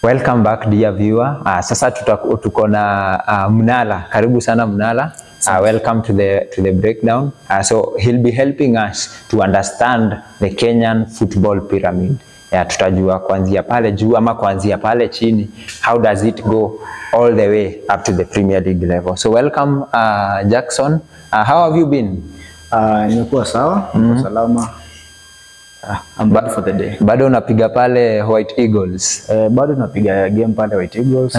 Welcome back, dear viewer. Sasa tuko na Mnala. Karibu sana, Mnala. Welcome to the breakdown. So he'll be helping us to understand the Kenyan football pyramid. Yeah, tutajua kuanzia pale juu ama kuanzia pale chini, how does it go all the way up to the Premier League level. So welcome, Jackson. How have you been? Nimekuwa sawa, niko salama. I'm ready for the day. Bado unapiga pale White Eagles? Bado tunapiga game pale White Eagles.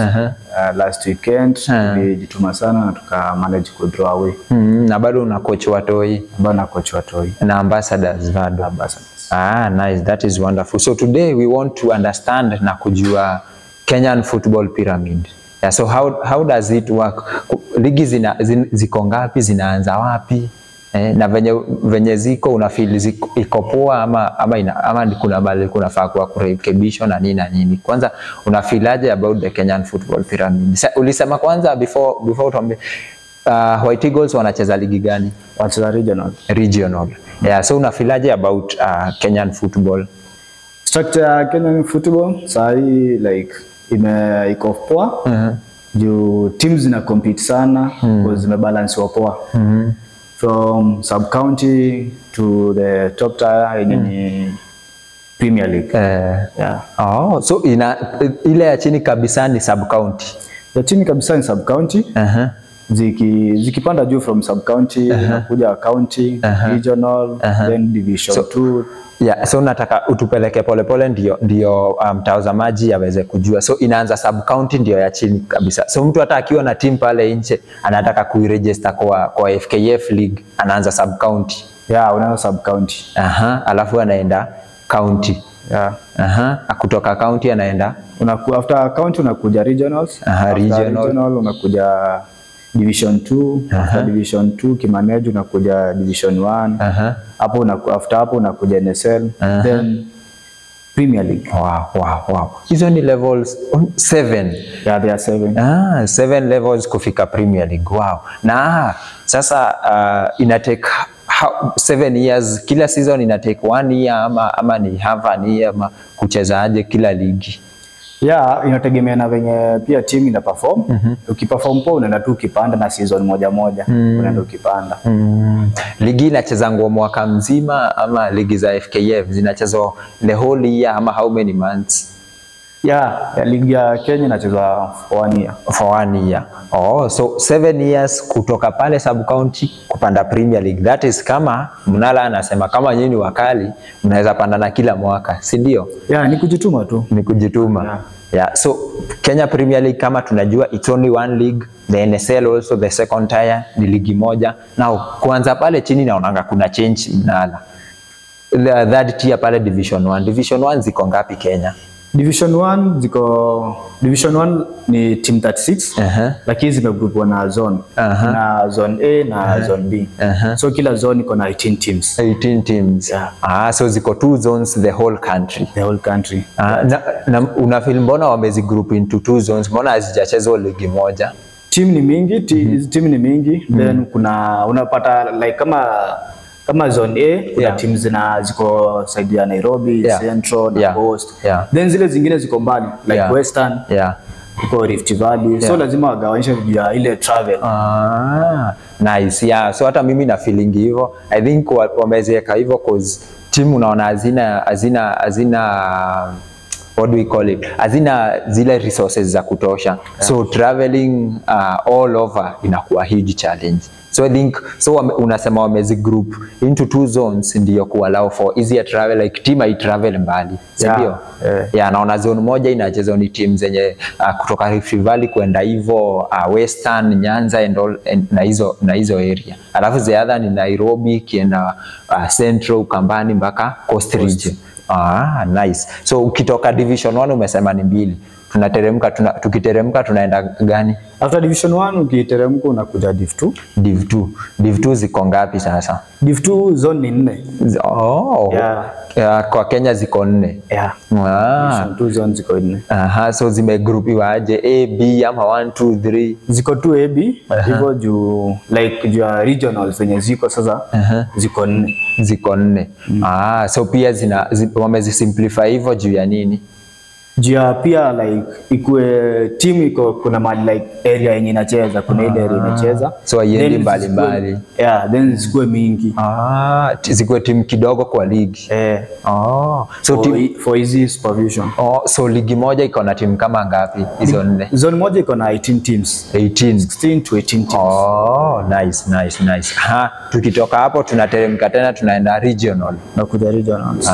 Last weekend tulijituma sana na tuka manage ku draw away. Na bado una coach watoi? Bado na coach watoi. Na Ambassadors bado? Ambassadors. Ah, nice. That is wonderful. So today we want to understand na kujua Kenyan football pyramid. Yeah, so how does it work? Ligi ziko ngapi? Zinaanza wapi? Eh, na venye ziko, una feel ziko, iko poa ama kuna mahali kunafaa kuwa kurekebishwa na nini na nini? Kwanza una feel aje about the Kenyan football pyramid? Ulisema kwanza before tuambie, White Eagles wanacheza ligi gani? Wacheza regional. Regional. Yeah, so una feel aje about Kenyan football? Structure ya Kenyan football saa hii like iko poa. Juu teams zina compete sana mm. zimebalansiwa poa. From sub county to the top tier yenye ni Premier League. Eh, oh, so ile ya chini kabisa ni sub county. Ya chini kabisa ni sub county. Zikipanda juu from sub county inakuja county, regional, then division 2. Yeah, so nataka utupeleke polepole ndio mtazamaji aweze kujua. So inaanza sub county, ndio ya chini kabisa. So mtu hata akiwa na team pale nje anataka kuiregister kwa FKF League, anaanza sub county. Yeah, unaanza sub county. Aha, alafu anaenda county. Yeah. Aha, kutoka county anaenda After county unakuja regionals. Aha, After regional. Regional unakuja division 2. After division 2 kimanage unakuja division 1. Hapo after hapo unakuja NSL, then Premier League. Wow. Hizo ni levels seven. Yeah, there are seven. Ah, seven levels kufika Premier League. Wow. Na sasa ina take 7 years kila season? Ina take one year ama ni half an year ama kuchezaje kila ligi? Yeah, inategemea na venye pia team ina perform. Ukiperform poa, unaenda tu ukipanda na season moja moja. Unaenda ukipanda. Ligi inachezangwa mwaka mzima ama ligi za FKF zinachezwa the whole year ama how many months? Yeah, ligi ya Kenya inachezwa for one year. For one year. Oh, so 7 years kutoka pale sub county kupanda Premier League. That is kama Mnala anasema kama nyinyi wakali mnaweza pandana kila mwaka, si ndio? Yeah, ni kujituma tu. Ni kujituma. Yeah. So Kenya Premier League, kama tunajua, it's only one league. The NSL also, the second tier, ni ligi moja. Now kuanza pale chini naonanga kuna change, Mnala. The third tier pale Division 1. Division 1 ziko ngapi Kenya? Division 1 ziko, Division 1 ni team 36, lakini zimegrupiwa na zone. Na zone A na zone B. So kila zone iko na 18 teams. 18 teams. Yeah. Ah, so ziko two zones the whole country. The whole country. Ah, na una feel mbona wamezigroup into two zones? Mbona hazijachezwa ligi moja? Team ni mingi, team ni mingi. Then kuna unapata like kama zone A kuna teams ziko side ya Nairobi, Central na Coast. Then zile zingine ziko mbali like Western, iko Rift Valley. So lazima wagawanishe juu ya ile travel. Ah, nice. Yeah, so hata mimi na feeling hivyo. I think wameziweka hivyo 'cause team unaona hazina, what do we call it? Hazina zile resources za kutosha. So traveling all over inakuwa huge challenge. So I think so unasema wamezi group into two zones ndio ku allow for easier travel, like team hai travel mbali. Si ndio? Yeah. Yeah, naona zone moja inachezwa ni team zenye kutoka Rift Valley kwenda hivyo Western, Nyanza and all and, na hizo area. Alafu the other ni Nairobi kienda Central, Ukambani mpaka Coast region. Ah, nice. So ukitoka Division 1, umesema ni mbili. Tunateremka, tukiteremka tunaenda gani? After Division 1 ukiteremka unakuja Div 2. Div 2. Div 2 ziko ngapi sasa? Div 2 zone ni nne. Oh. Yeah. Yeah, kwa Kenya ziko nne. Yeah. Ah. Division 2 zone ziko nne. Aha, so zimegrupiwa aje? A, B ama 1 2 3? Ziko tu A B hivyo juu like juu ya regionals zenye ziko sasa ziko nne. Ziko nne. Ah, so pia wamezisimplify hivyo juu ya nini? Jia pia like ikue team iko kuna mahali like area yenye inacheza, kuna ile area inacheza. So haiendi mbali mbali. Yeah, then zikuwe mingi. Zikuwe timu kidogo kwa ligi. So for easy supervision. So ligi moja iko na timu kama ngapi hizo nne? Zone moja iko na 18 teams. 18. 16 to 18 teams. Oh, nice, nice, nice. Tukitoka hapo tunateremka tena tunaenda regional. Na kuja regionals.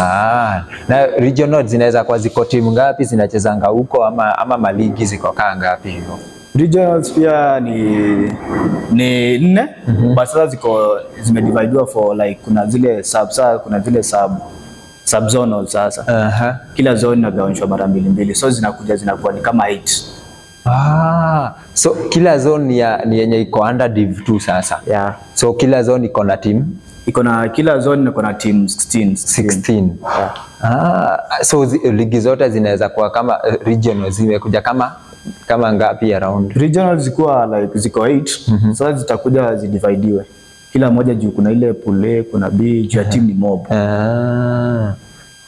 Na regional zinaweza kuwa ziko timu ngapi zinachezanga huko ama maligi ziko kaa ngapi hivyo? Regionals pia ni nne, but sasa ziko zimedividiwa for like kuna zile sub, kuna zile sub zonal sasa. Kila zone inagawanywa mara mbili mbili, so zinakuja zinakuwa ni kama 8. So kila zone ni yenye iko under div 2 sasa. Yeah. So kila zone iko na team, iko na kila zone iko na team 16. 16. Yeah. So ligi zote zinaweza kuwa kama regional zimekuja kama ngapi around? Regional zikuwa like ziko 8. Sasa zitakuja zidividiwe. Kila moja juu kuna ile pool A, kuna B, juu ya team ni mob.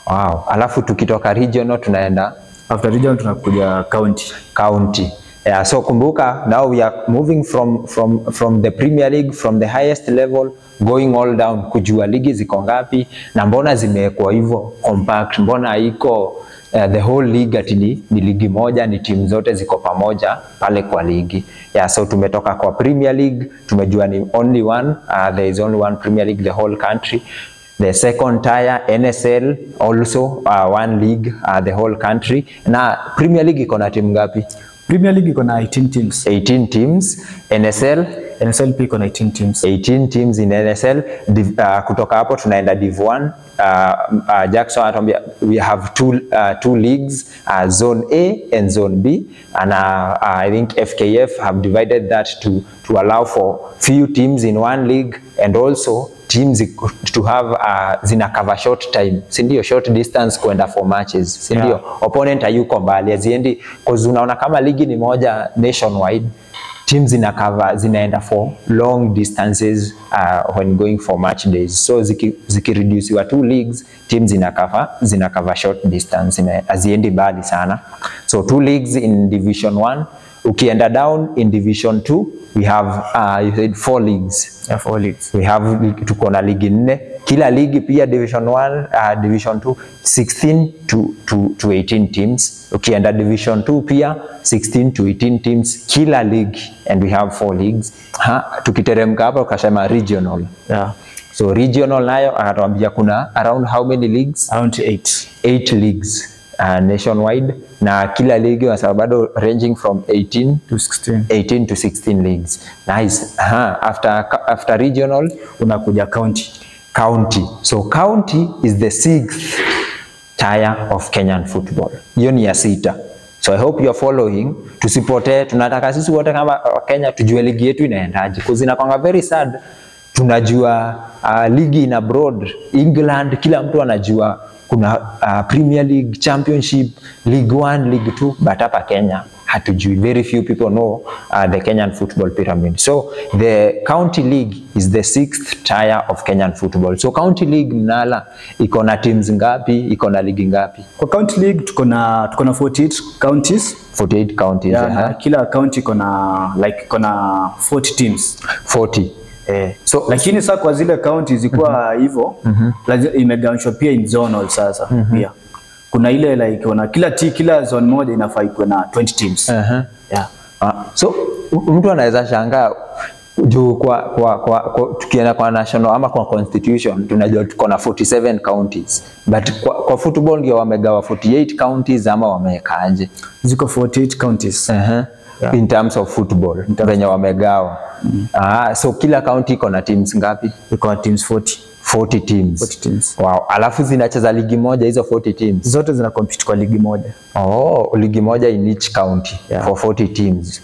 Wow. Alafu tukitoka regional tunaenda after regional tunakuja county. County. Yeah, so kumbuka now we are moving from the Premier League, from the highest level going all down, kujua ligi ziko ngapi na mbona zimewekwa hivyo compact, mbona iko the whole league ati ni ligi moja, ni timu zote ziko pamoja pale kwa ligi. Yeah, so tumetoka kwa Premier League, tumejua ni only one, there is only one Premier League the whole country. The second tier NSL also one league, the whole country. Na Premier League iko na timu ngapi? Premier League iko na 18 teams. 18 teams. NSL? NSL pia iko na 18 teams. 18 teams in NSL. Kutoka hapo tunaenda Div 1. Jackson anatuambia we have two leagues, Zone A and Zone B, and I think FKF have divided that to allow for few teams in one league and also teams to have zina cover short time, si ndio? Short distance kwenda for matches, si ndio? Yeah. Opponent hayuko mbali, haziendi, cause unaona kama ligi ni moja nationwide, teams zina cover, zinaenda for long distances when going for match days. So zikireduce two leagues, teams zina cover short distance, haziendi mbali sana. So two leagues in Division 1. Ukienda down in Division 2, we have you said 4 leagues. Yeah, 4 leagues. We have tuko na ligi 4. Kila ligi pia Division 1, Division 2, 16 to 18 teams. Ukienda Division 2 pia 16 to 18 teams kila league, and we have 4 leagues. Tukiteremka hapa ukasema regional. Yeah. So regional nayo akatuambia kuna around how many leagues? Around 8. 8 leagues. Nationwide, na kila ligi kwa bado ranging from 18 to 16. 18 to 16 leagues. Nice. After regional unakuja county. County. So county is the 6th tier of Kenyan football. Hiyo ni ya 6. So I hope you are following. Tusipotee, tunataka sisi wote kama Kenya tujue ligi yetu inaendaje. Because inakuwa very sad. Tunajua ligi in abroad, England, kila mtu anajua kuna Premier League, Championship, League 1, League 2, but hapa Kenya hatujui. Very few people know the Kenyan football pyramid. So the county league is the 6th tier of Kenyan football. So county league mnala iko na teams ngapi, iko na ligi ngapi? Kwa county league tuko na 48 counties. 48 counties. Yeah, na kila county iko na like iko na 40 teams. 40. So lakini sasa kwa zile counties zilikuwa hivyo, imegawanywa pia in zonal sasa pia. Kuna ile like una kila zone moja inafaa ikuwe na 20 teams. Yeah. So mtu anaweza shangaa juu kwa tukienda kwa national ama kwa constitution tunajua tuko na 47 counties, but kwa football ndio wamegawa 48 counties ama wamewekaaje? Ziko 48 counties. Yeah. In terms of football venye wamegawa. So kila county iko na teams ngapi? Iko na teams 40. 40 teams. 40 teams. Wow. Alafu zinacheza ligi moja hizo 40 teams. Zote zina compete kwa ligi moja. Oh, ligi moja in each county. Yeah. For 40 teams.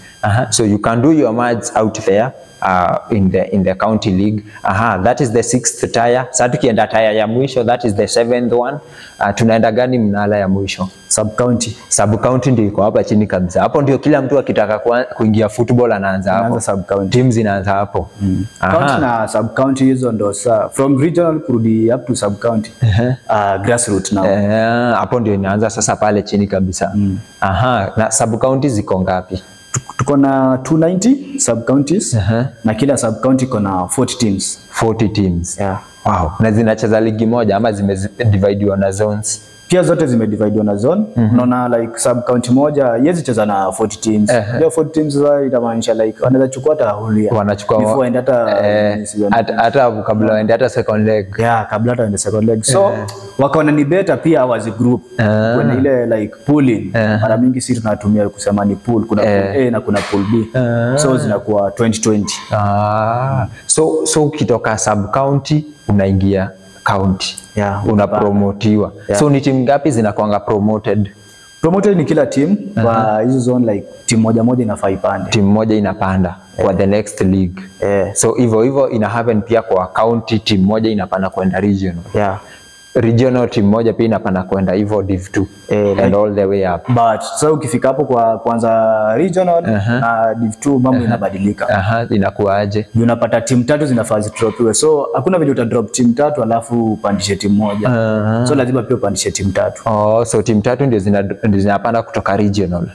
So you can do your maths out there in the county league. That is the 6th tier. Sasa tukienda tier ya mwisho, that is the 7th one. Tunaenda gani mnala ya mwisho? Sub county. Sub county ndio iko hapa chini kabisa. Hapo ndio kila mtu akitaka kuingia football anaanza hapo. Anaanza sub county. Teams zinaanza hapo. County na sub county hizo ndio sasa from regional kurudi up to sub county, grassroots now. Hapo ndio inaanza sasa pale chini kabisa. Aha, na sub county ziko ngapi? Tuko na 290 sub counties na kila sub county iko na 40 teams. 40 teams. Yeah. Wow. Na zinacheza ligi moja ama zimedividiwa na zones? Pia zote zimedividiwa na zone. Unaona like sub county moja haiwezi cheza na 40 teams. Ndio 40 teams sasa itamaanisha like wanaweza chukua hata hulia. Wanachukua before waende hata hata kabla waende hata second leg. Yeah, kabla hata waende second leg. So wakaona ni better pia as a group. Kuna ile like pooling. Mara mingi sisi tunatumia kusema ni pool, kuna pool A na kuna pool B. So zinakuwa 2020. So ukitoka sub county unaingia county. Yeah, unapromotiwa. Yeah. So ni timu ngapi zinakuanga promoted? Promoted ni kila team kwa hizo zone, like timu moja moja inafaa ipande. Timu moja inapanda kwa the next league. So hivyo hivyo ina happen pia kwa county, timu moja inapanda kwenda regional. Yeah. Regional team moja pia inapanda kwenda hivyo div 2 Like, and all the way up. But sasa ukifika hapo kwa kwanza regional na div 2 mambo inabadilika. Inakuaje? Unapata timu tatu zinafaa zidropiwe. So hakuna vile utadrop timu tatu alafu upandishe timu moja. So lazima pia upandishe timu tatu. Oh, so timu tatu ndio zinapanda kutoka regional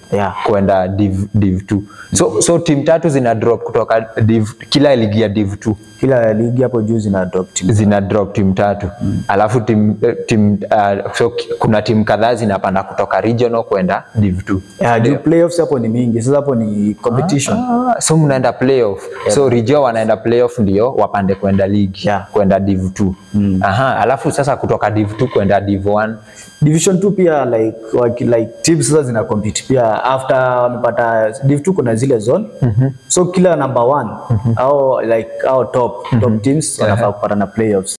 kwenda div 2. So timu tatu zina drop kutoka div, kila ligi ya div 2. Kila ligi hapo juu zina drop timu. Zina drop timu tatu. Alafu so kuna timu kadhaa zinapanda kutoka regional kwenda div 2. Yeah, juu playoffs hapo ni mingi. Sasa hapo ni competition. So mnaenda playoff. So regional wanaenda playoff ndio wapande kwenda league, kwenda div 2. Alafu sasa kutoka div 2 kwenda div 1. Division 2 pia like teams sasa zina compete pia after wamepata div 2 kuna zile zone. So kila number 1 au like au top teams wanafaa kupata na playoffs.